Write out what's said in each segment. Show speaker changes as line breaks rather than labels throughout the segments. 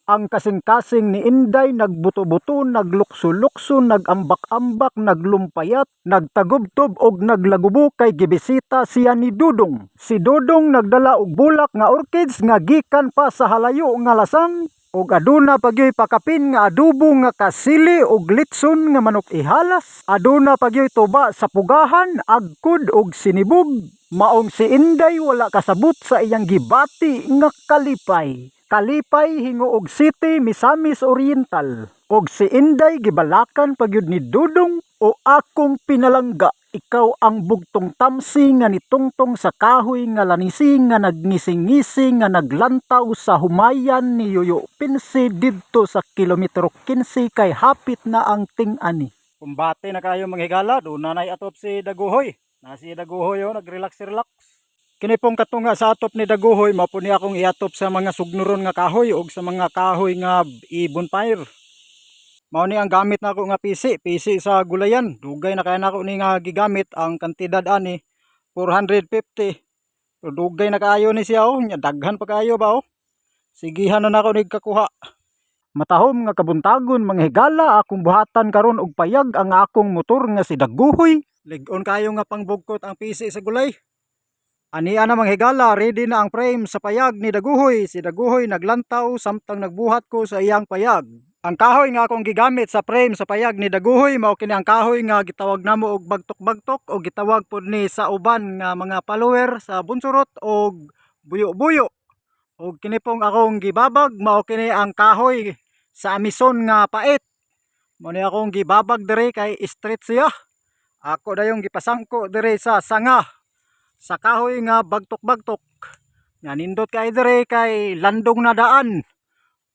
Ang kasing-kasing ni Inday nagbuto-buto, naglukso-lukso, nagambak-ambak, naglumpayat, nagtagubtob og naglagubo kay gibisita siya ni Dudong. Si Dudong nagdala og bulak nga orchids nga gikan pa sa halayo nga lasang ug aduna pa gyoy pakapin nga adobo nga kasili ug litson nga manok ihalas. Aduna pa gyoy tuba sa pugahan, agkod ug sinibog. Maong si Inday wala kasabot sa iyang gibati nga kalipay. Kalipay Gingoog City, Misamis Oriental. Og si Inday gibalakan pa gyud ni Dudong o akong pinalangga. Ikaw ang bugtong tamsi nga nitungtong sa kahoy nga lanisi nga nagngising-ngising nga naglantaw sa humayan ni Yoyo Pinsi didto sa kilometro 15 kay hapit na ang ting-ani. Kumbate na kayo, mga higala, duna na'y atop si Daguhoy. Na si Daguhoy oh, nag-relax-relax. Kini pong katunga sa atop ni Daguhoy, mao po ni akong iatop sa mga sugnuron nga kahoy o sa mga kahoy nga i-bonfire. Mao ni ang gamit nako nga pisi, pisi sa gulayan. Dugay na kaya nako ni nga gigamit, ang kantidad ani 450. Pero dugay na kaayo ni siya oh, nya daghan pa kaayo ba oh. Sigihan na nako ni kakuha. Matahom nga kabuntagon, mga higala, akong buhatan karon og payag ang akong motor nga si Daguhoy. Lig-on kayo nga pangbugkot ang pisi sa gulay. Ania na, mga higala, ready na ang frame sa payag ni Daguhoy. Si Daguhoy naglantaw samtang nagbuhat ko sa iyang payag. Ang kahoy nga akong gigamit sa frame sa payag ni Daguhoy mao kini ang kahoy nga gitawag namo og bagtok-bagtok o gitawag pod ni sa uban nga mga follower sa bunsurot og buyo-buyo. Og kini pong akong gibabag mao kini ang kahoy sa Amazon nga pait. Mao ni akong gibabag diri kay straight siya. Ako dayong gipasangko diri sa sanga sa kahoy nga bagtok-bagtok. Nga nindot kay diri kay landong na daan.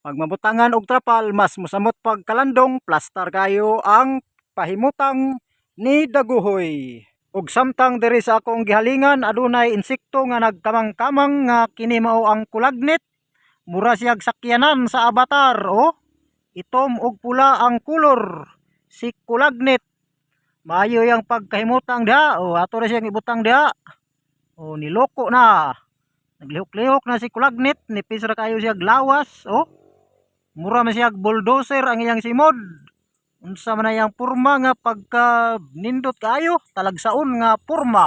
Pag mabutangan og trapal, mas musamot pagkalandong, plastar kayo ang pahimutang ni Daguhoy. Ug samtang diri sa akong gihalingan adunay insekto nga nagkamang-kamang nga kini mao ang kulagnit. Mura siyag sakyanan sa Avatar, oh. Itom ug pula ang kolor. Si kulagnit. Maayo yang pagkahimutang diha, oh, ato ra siyang ibutang diha. Oh, niloko na. Naglihok-lihok na si kulagnit, nipis ra kayo siya lawas, oh. Mura man siya bulldozer ang iyang simod. Unsa man na iyang porma nga pagka nindot kaayo, talagsaon nga porma.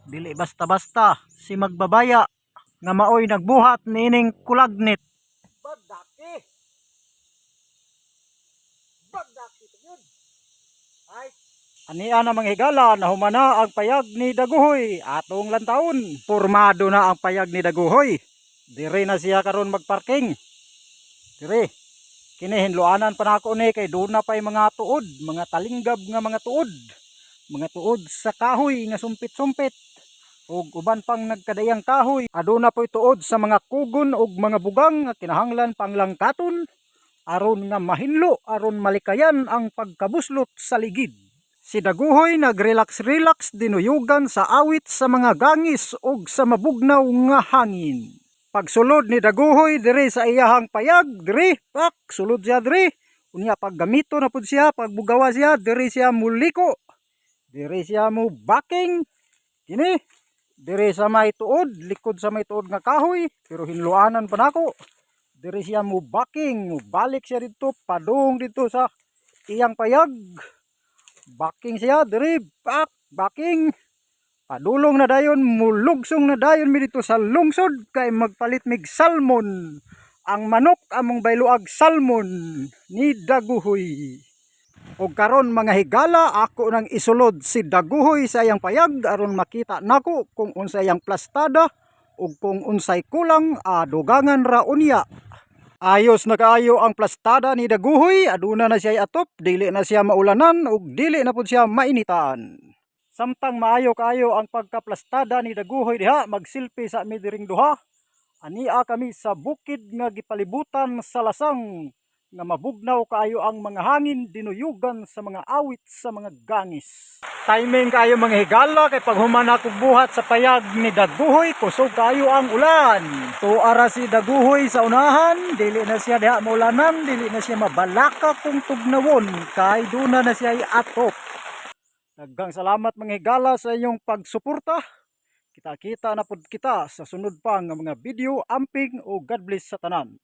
Dili basta-basta si magbabaya nga maoy nagbuhat niining kulagnit. Bagdaki. Bagdaki yun. Ay, ania na, mga higala, nahuman na ang payag ni Daguhoy. Atong lantawon. Pormado na ang payag ni Daguhoy. Dire na siya karon magparking. Dire. Kini hinluanan pa nako ni kay duna pa'y mga tuod, mga talinggab nga mga tuod. Mga tuod sa kahoy nga sumpit-sumpit. Ug uban pang nagkadayang kahoy. Aduna po'y tuod sa mga kugon ug mga bugang nga kinahanglan pang langkaton aron nga mahinlo, aron malikayan ang pagkabuslot sa ligid. Si Daguhoy nagrelax-relax dinuyugan sa awit sa mga gangis ug sa mabugnaw nga hangin. Pagsulod ni Daguhoy diri sa iyahang payag, diri, pak, sulod siya diri. Unya pag gamito na pud siya, pagbugawa siya, diri siya muliko. Diri siya mo backing. Kini, diri sa may tuod, likod sa may tuod nga kahoy, pero hinluanan pa nako. Diri siya mo backing, mo balik siya dito, padung dito sa iyang payag. Backing siya diri, back, backing. Padulong na dayon, mulugsong na dayon mi dito sa lungsod kay magpalit mig salmon. Ang manok among bayloag salmon ni Daguhoy. Og karon, mga higala, ako nang isulod si Daguhoy sa iyang payag aron makita nako kung unsay iyang plastada ug kung unsay kulang, adugangan ra unya. Ayos na kaayo ang plastada ni Daguhoy, aduna na siya atop, dili na siya maulanan ug dili na pud siya mainitan. Samtang maayo kaayo ang pagkaplastada ni Daguhoy diha, magsilpi sa mi diring duha. Ania kami sa bukid nga gipalibutan sa lasang nga mabugnaw kaayo ang mga hangin dinuyugan sa mga awit sa mga gangis. Timing kaayo, mga higala, kay paghuman ako buhat sa payag ni Daguhoy, kusog kaayo ang ulan. Tuara si Daguhoy sa unahan, dili na siya diha maulanan, dili na siya mabalaka kung tugnawon kay duna na siya atop. Daghang salamat, mga higala, sa inyong pagsuporta. Kita-kita na pud kita sa sunod pa nga mga video. Amping o God bless sa tanan.